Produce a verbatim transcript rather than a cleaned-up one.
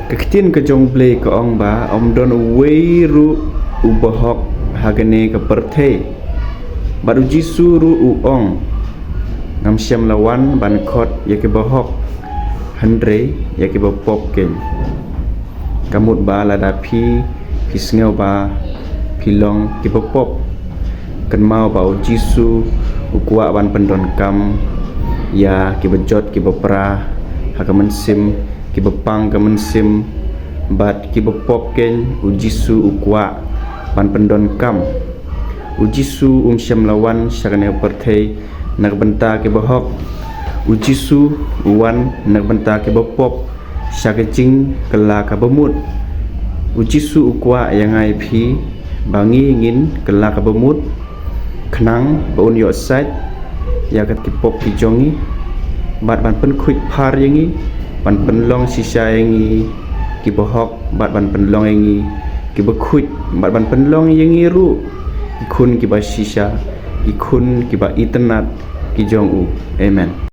Ka ktien ka jong U Blei ka ong ba ym don uwei ruh u bahok ha kane ka pyrthei. Bad U Jisu ruh u ong, ngam shym la wan ban khot ïa ki bahok, hynrei ïa ki bapop keiñ. Ka mut ba lada phi, phi sngew ba phi long ki bapop, kynmaw ba U Jisu u kwah ban pyndonkam ïa ki bajot ki bapra ha ka mynsiem, ki bapang ka mynsiem, bad ki bapop keiñ U Jisu u kwah ban pyndonkam. U Jisu um shym la wan sha kane ka pyrthei na ka bynta ki bahok. U Jisu u wan na ka bynta ki bapop sha ka jingkylla ka bamut. U Jisu u kwah ïa nga ïa phi ba ngi ngin kylla ka bamut, khnang ba un ïoh sait ïa ka ki pop ki jong ngi, bad ban pynkhuid phar ïa ngi, ban pynlong shisha ïa ngi ki bahok, bad ban pynlong ïa ngi ki bakhuid, bad ban pynlong ïa ngi ruh ki khun ki bashisha, ki khun ki ba itynnad ki jong u. Amen.